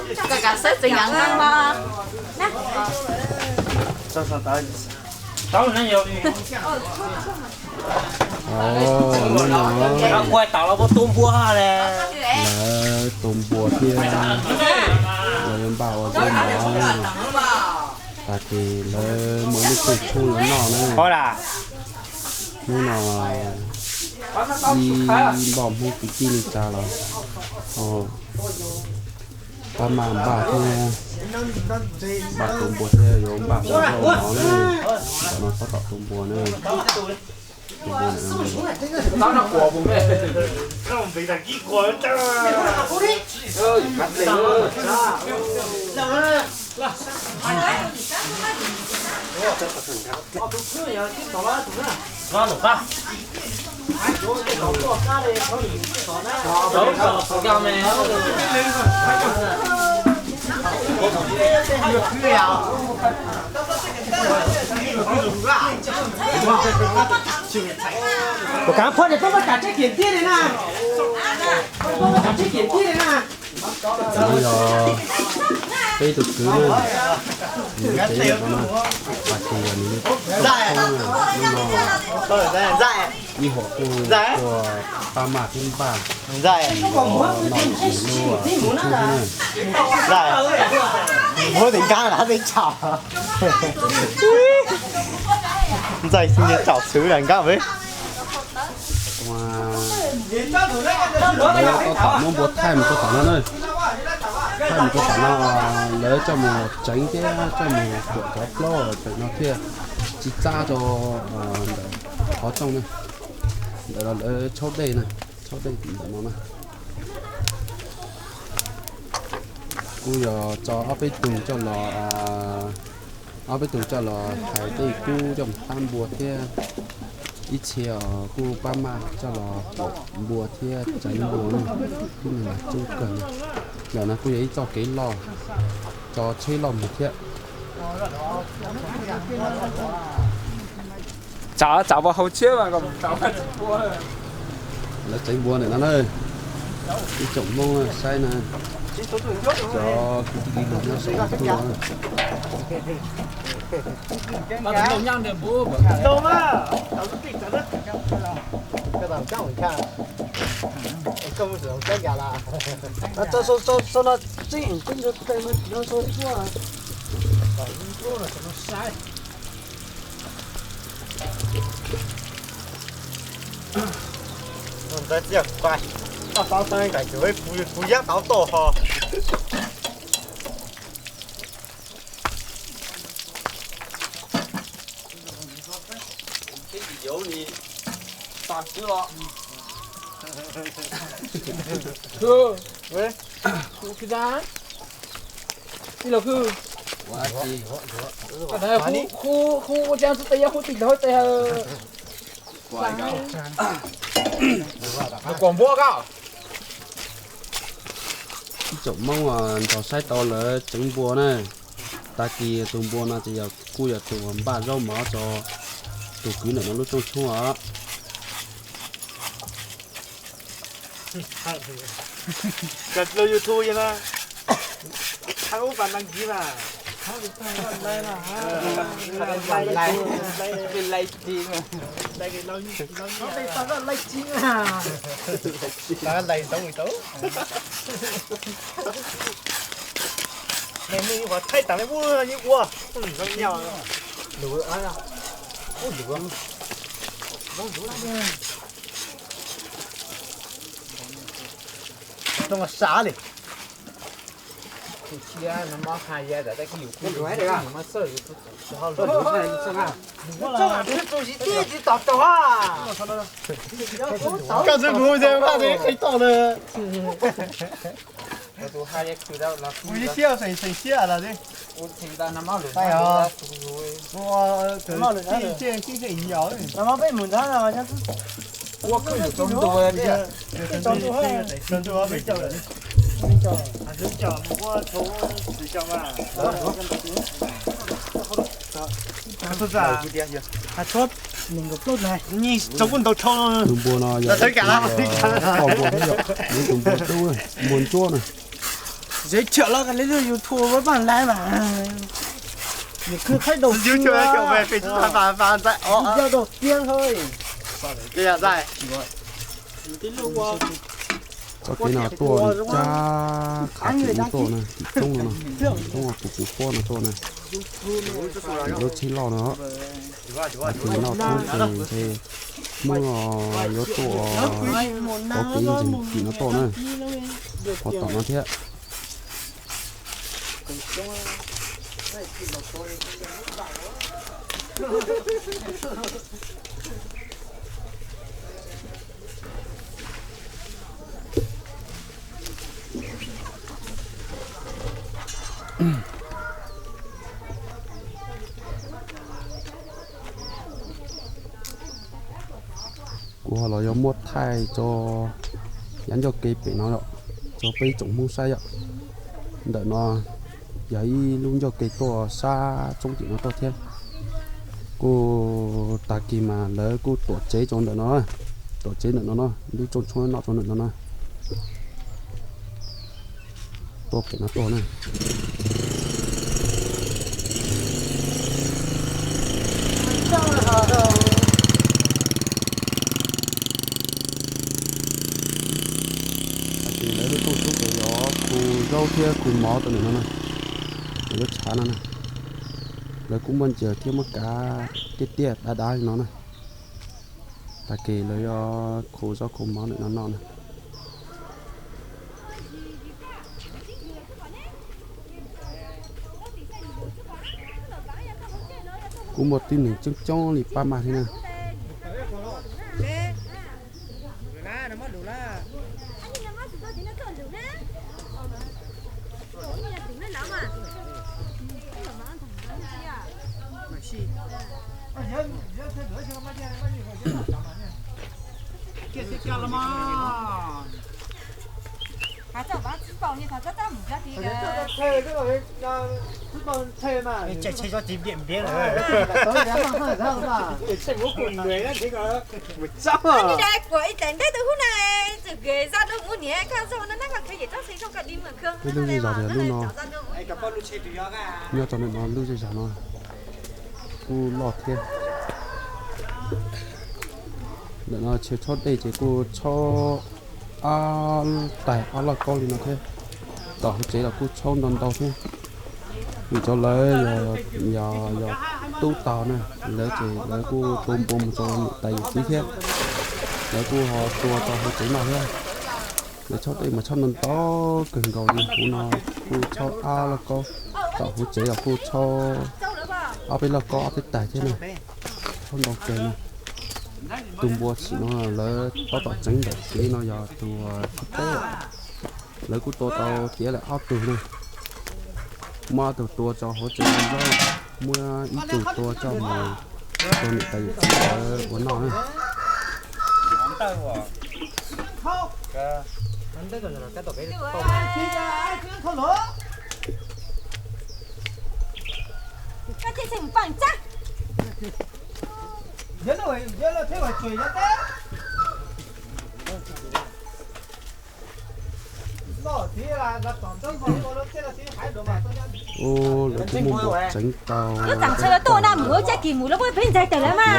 Koj kam xav txiv nyeem no. Hnub no lawv tua npua thiab lawv yuav npaj ua zaub mov, tag kis lawv muaj ib lub rooj tshoob yuav noj na. Hnub no ib npoj Hmoob kwv tij neej tsa los pab maj npaj thiab, npaj tua npua thiab yuav npaj ua zaub mov na. Ntawm no tab tom tua npua na. Kuv kav phob ces peb muab kam tseb kiam tiag li na. Peb muab kam tseb kiam tiag li na. Yog peb tus kwv na, nws lub tsev no, tag kis nws lub tsev no, ib huam kuj tuaj pab maj thiab npaj, noj lub tshoob na. Muab tus nkab los peb tsaum, ntxais tsaum xwb los nkab peb. Lawv tab tom muab npua thaij mus rau tom no na. Thaij mus rau tom no, lawv coj mus tseev thiab coj mus kuam cov plaub tawm no thiaj tsis txab rau ntawm qhov rooj na. Ntawm no lawv tshaub dej na, tshaub dej ntawm no na. Kuj yog tso ob peb tug coj los, ob peb tug coj los hais tej kub coj mus tab npua thiab ib txhia kuj pab maj coj los kuam npua thiab tseev npua na. Tib neeg mas coob kawg. Ntawm no kuj yog ib txoj kev loj, tso tsheb loj mus thiab. Tsam tsam ua hauv tshiab mas kom tsam ua tsis pua. Lawv tseev npua ntawm no na, ib tsoom Hmoob saib na, cov kwv tij Lis Lug nyob saum no tuaj. Ntxawm txiv, koj tau tau nqaim kuv, kuv yab tau tau ho. Hu, hu, hu, hu, hu, hu, hu, hu, hu, Ib tsoom Hmoob nrog saib tau lawv tseev npua na. Tag kis tus npua no ces yog kuj yog tus uas npaj zaub mov rau tus kwv ntawm no lub rooj tshoob os. Koj lub YouTube no, hais ub pas đăng ký mà. Like, like, like. Tao like tau tau. Mày mày vào thay tao mày mua như ua. Lửa. Ui lửa. Tao mà xả đi. Tus cia nó mó hai ya đã cái kiểu. Tus gì tí tí tọt tọt ha. Koj xwb kuv mus nce phaj nws qhib toj na. Ua ib siab xeem xeem siab lawm li. Ua tij xeem nyiaus. Tus npua no yog poj npua thiab yog tus npua dub, npua ntsuab na. Giới thiệu lawv cái link YouTube với bạn lái mà. Nhiều khi khách đầu tư YouTube về Facebook và và và dạy video đầu tiên thôi. Cái là dạy. Txoj kev no tuaj li cab qha tim no tuaj na, tim coob no, tim coob kuv kuv puab no tuaj na. Lub tsheb loj no, ces noj thoob ces ntshe Hmoob yuav tuaj pauv kev ntseeg tim no tuaj na, qhov tom no thiab. Kuv ho los yog muab thaij tso yav ncauj ke pem no yom, tso peb tsoom Hmoob saib yom. Ntawm no yog ib lub ncauj ke tuaj sab tshoob tim no tuaj thiab. Kuj tag kis mas lawv kuj tuam tsev rau ntawm no, tuam tsev ntawm no no, lub rooj tshoob noj rau ntawm no no. Tuaj pem no tuaj na. Hais tias lawv lub rooj tshoob ces yog khu zaub thiab khu mov rau ntawm no na. Lawv lub tshav no na, lawv kuj muaj ncas thiab muaj kav tiaj tiaj dav dav li no na. Tag kis lawv yuav khu zaub khu mov ntawm no noj na. Kuj muaj tib neeg coob coob li pab maj thiab na. Peb lub zej zog tias lub no, nyob rau ntawm no lub zej zog no kuj loj thiab. Ntawm no chaw tshaub dej ces kuj tshaub ob tais ob lauj kaub li no thiab. Tom hauv tsev los kuj tshaub ntau ntau thiab. Vim rau lawv yog, yog tub tau na, lawv ces lawv kuj tua npua mus rau niam tais yawm txiv thiab. Lawv kuj ho tua rau hauv tsev noj thiab. Lawv tshaub dej mas tshaub ntau ntau kawg nkaus li, hauv no kuj tshaub ob lauj kaub, tom hauv tsev los kuj tshaub ob peb lauj kaub ob peb tais thiab na. Tshaub ntau kawg no. Tus npua tsim no lawv tab tom tseev ntawm kev no yog tus thib peb. Lawv kuj tua tau tiav lawm ob tug na. Muab ob tug tua rau hauv tsev ntau, muab ib tug tua coj mus rau niam tais yawm txiv lawv ua noj na. Ub, lawv kuj muaj npua tseev tau. Lub txam tshaj lawv tuaj na mus ua txaj kis mus lawv muab peb ntxais tawm lawm mas.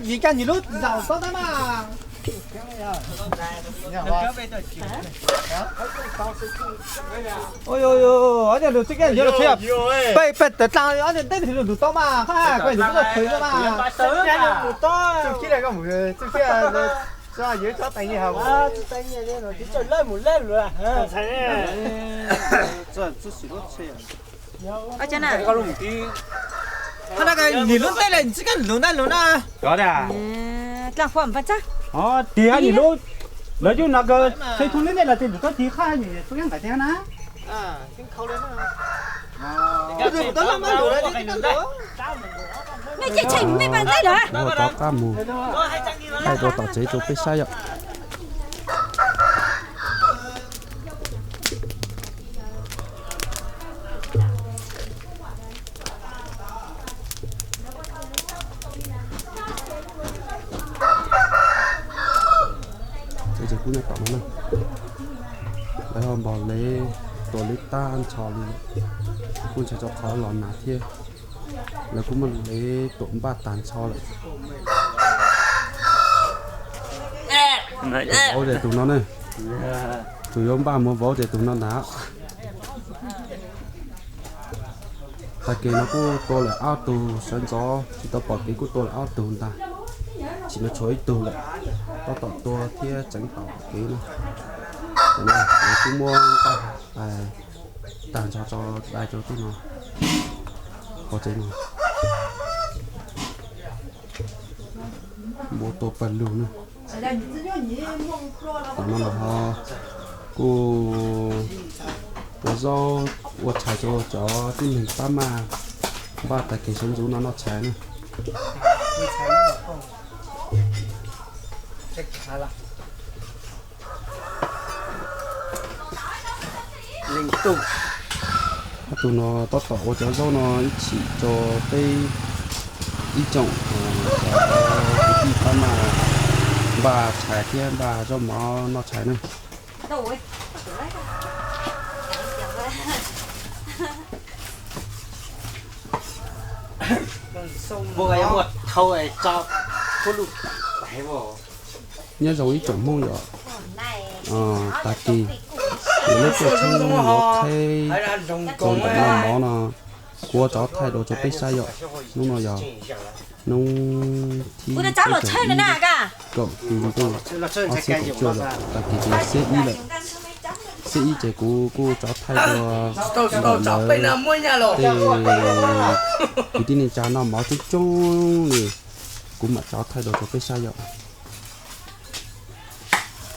Yim cas nws lub zaum tau tab mas. Oj, ob niag lus txij kiag yuav los peb peb tawm dlaag ob niag teb lus tau mas, hab kuv lus tau mas. Txij kiag, txij kiag, yuav tsob tais nyiaj hab. Qhov no nim lub ntej lawm tsis kab lus na lus na. Tiag nim lub, lawv coj no kawg, txhais thoob lub ntej los txhais lus txhob tig qhaj nim txhua yam nqaim tiag na. Mej tseem mej pas ntxaib lawm. Muab rov qab mus thaij dua tom tsev rau peb saib yom. Tsev kuj nyob tom no na. Lawv ho npog lev tua Li tag nrho li, kuj ntshai rau qhov los nag thiab, lawv kuj muab lawv tuam npaj tag nrho lawm. Vauv ces tus no ne, tus yuav npaj mus vauv ces tus no ntag. Tag kis no kuj tua lawm ob tug, sawv ntxov tsis tau pom kev kuj tua lawm ob tug ntag, tsis mas tshuav ib tug lawm, tab tom tua thiab tseev tom kev no. Kuj muab npaj tag nrho tso, dai rau tej no, qhov tsev no, npua tua pawg lug na. Tam no los ho kuj ua zaub ua tshais rau cov tib neeg pab maj npaj tag kis sawv ntxov no noj tshais na. Ob tug no tab tom ua cov zaub no ib chim rau peb ib tsoom kwv tij pab maj npaj tshais thiab npaj zaub mov noj tshais na. Nyob zoo ib tsoom Hmoob yom, tag kis lub tuaj tshoob yuav thaij rau ntawm noj mov no, kuv ua tsov thaij dua rau peb saib yom. Hnub no yog hnub thib kaum ntuj ob txhiab kaum cuaj lawm, tag kis ces xiab ib lawm. Xiab ib ces kuv kuj tsov thaij dua ntawm lawv tej kwv tij neej tsa noj mov coob coob li, kuv mam tsov thaij dua rau peb saib yom.